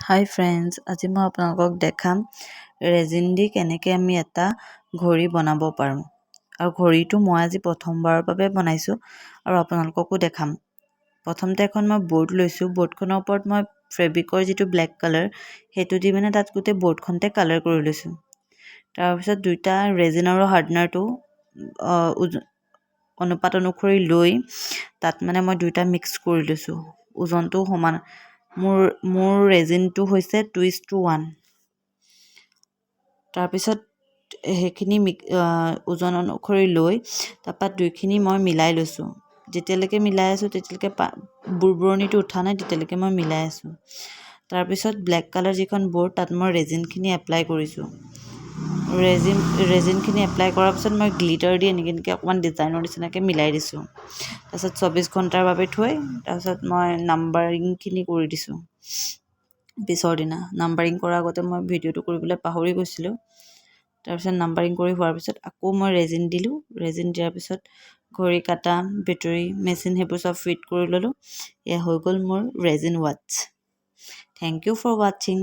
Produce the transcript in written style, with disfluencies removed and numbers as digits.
হাই friends, আজি মই আপোনালোকক দেখাম ৰেজিন দি কেনেকৈ আমি এটা ঘড়ী বনাব পাৰোঁ। আৰু ঘড়ীটো মই আজি প্ৰথমবাৰৰ বাবে বনাইছোঁ আৰু আপোনালোককো দেখাম। প্ৰথমতে এখন মই ব'ৰ্ড লৈছোঁ। ব'ৰ্ডখনৰ ওপৰত মই ফেব্ৰিকৰ যিটো ব্লেক কালাৰ, সেইটো দি মানে তাত গোটেই ব'ৰ্ডখনতে কালাৰ কৰি লৈছোঁ। তাৰপিছত দুইটা ৰেজিন আৰু হাৰ্ডনাৰটো অনুপাত অনুসৰি লৈ তাত মানে মই দুইটা মিক্স কৰি লৈছোঁ। ওজনটোও সমান। মোৰ ৰেজিনটো হৈছে 2:1। তাৰপিছত সেইখিনি ওজন অনুসৰি লৈ তাৰপৰা দুইখিনি মই মিলাই লৈছোঁ। যেতিয়ালৈকে মিলাই আছোঁ, তেতিয়ালৈকে বুৰবুৰণিটো উঠা নাই, তেতিয়ালৈকে মই মিলাই আছোঁ। তাৰপিছত ব্লেক কালাৰ যিখন ব'ৰ্ড, তাত মই ৰেজিনখিনি এপ্লাই কৰিছোঁ। ৰেজিনখিনি এপ্লাই কৰাৰ পিছত মই গ্লিটাৰ দি এনেকৈ এনেকৈ অকণমান ডিজাইনৰ নিচিনাকৈ মিলাই দিছোঁ। তাৰপিছত 24 ঘণ্টাৰ বাবে থৈ, তাৰপিছত মই নাম্বাৰিংখিনি কৰি দিছোঁ। পিছৰ দিনা নাম্বাৰিং কৰাৰ আগতে মই ভিডিঅ'টো কৰিবলৈ পাহৰি গৈছিলোঁ। তাৰপিছত নাম্বাৰিং কৰি হোৱাৰ পিছত আকৌ মই ৰেজিন দিলোঁ। ৰেজিন দিয়াৰ পিছত ঘড়ী কাটা, বেটেৰী, মেচিন সেইবোৰ চব ফিট কৰি ল'লোঁ। এয়া হৈ গ'ল মোৰ resin watch. Thank you for watching.